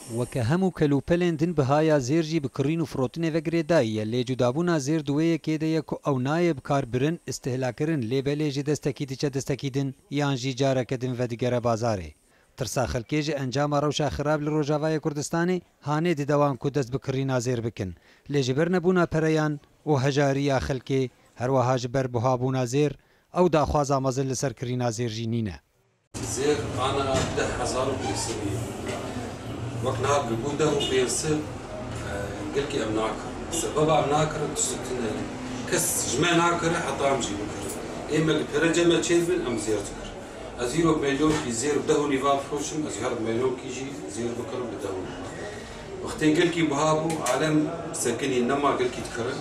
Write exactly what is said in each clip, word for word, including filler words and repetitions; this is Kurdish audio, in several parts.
Weke hemû kelûpelên din bihaya zêr jî bi kirîn û firotinê ve girêdayî ye, lê cudabûna zêr di wê yekê de ye ku ew nayê bi kar birin, îstihlakirin, lê belê ji destekî diçe destekî din, yan jî careke din vedigere bazarê. Tirsa xelkê ji encama rewşa xirab li Rojavayê Kurdistanê hanê dide wan ku dest bi kirîna zêr bikin. Lê ji ber nebûna pereyan û hejariya xelkê, herweha ji ber buhabûna zêr, ew daxwaza mezin li ser kirîna zêr jî nîne. Zêr ana deh hezar û pênc sedî. Wek niha bû deh û pênc sed, e, gelkî em nakirin. Sebeba em nakirin tiştek tune ye. Kes ji me nakire heta em jî bikirin. Ê me li pere cem me çêdibin, em zêr dikirin. Ez îro bi milyonkî zêr bi deh û nîva bifiroşim, ez her bi milyonkî jî zêr bikirim bi deh û nîva. Wextê gelkî biha bû, alem sekinî nema gelkî dikirin.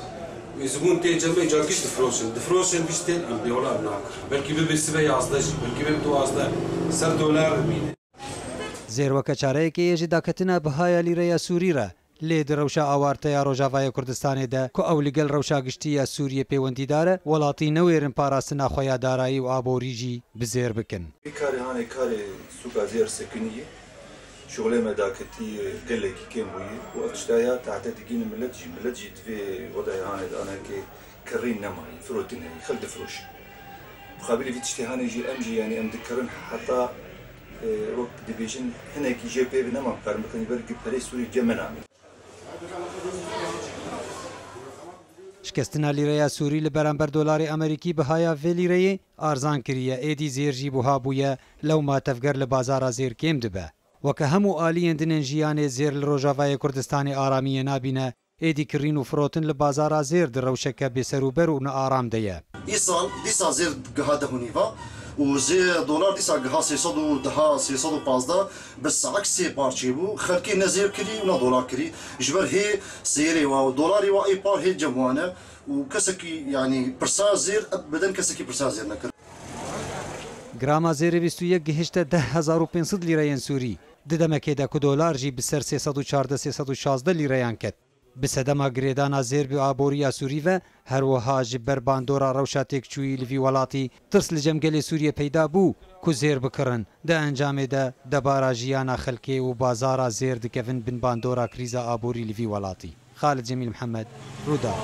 Û zibûn tê cem me îcar giş difiroşin. Difiroşin giş tên em bêwla ev nakirin. Belkî bibe sibe yazdeh jî, belkî bibe duwazdeh. Ser dolar bimîne. Zêr weke çareyekê ye ji daketina bihaya lîreya Sûrî re. Lê di rewşa awarteya Rojavayê Kurdistanê de ku ew li gel rewşa giştî ya Sûriyê pêwendîdar e, welatî newêrin parastina xwe ya darayî û aborî jî bi zêr bikin. Vî karê hanê karê sûka zêr sekinî ye. Şixulê me daketî gelekî kêm bûye û ev tişta ya tehte digîne milet jî. Milet jî divê wedayê hanê de aneke kirîn nemayî, firotin heyî, xelk difiroşin. Muqabilê vî tiştê hanê jî em jî, yanî em dikirin heta, e, wek dibêjin hinekî jê pê bi nema bikarin bikin, ber ku perê Sûrî cem me namîne. Şikestina lîreya Sûrî li beramber dolarê Amerîkî bihaya vê lîreyê arzan kiriye, êdî zêr jî buha bûye, lewma tevger li bazara zêr kêm dibe. Weke hemû aliyên din ên jiyanê, zêr li Rojavayê Kurdistanê aramiyê nabîne, êdî kirîn û firotin li bazara zêr di rewşeke bêserûber û nearam de ye. Îsal, dîsa zêr giha deh û nîva û zê-, dolar dîsa giha sê sed û deh, sê sed û pazdeh, bi saek sê parçeyê bû. Xelkê ne zêr kirî û ne dolar kirî. Ji ber hê zêrê wa û dolarê wa ê par hê cem wan e û kesekî, yanî pirsa zêr, beden kesekî pirsa zêr nekir. Grama zêrê bîst û yek gihişte deh hezar û pênc sed lîreyên Sûrî. Di demekê de ku dolar jî bi ser sê sed û çardeh, sê sed û şazdeh lîreyan ket. Bi sedema girêdana zêr bi aboriya Sûrî ve, her wiha ji ber bandora rewşa têkçûyî li vî welatî tirs li cem gelê Sûriyê peyda bû ku zêr bikirin. Di encamê de debara jiyana xelkê û bazara zêr dikevin bin bandora krîza aborî li vî welatî. Xalid Cemîl Mihemed, Rûdaw.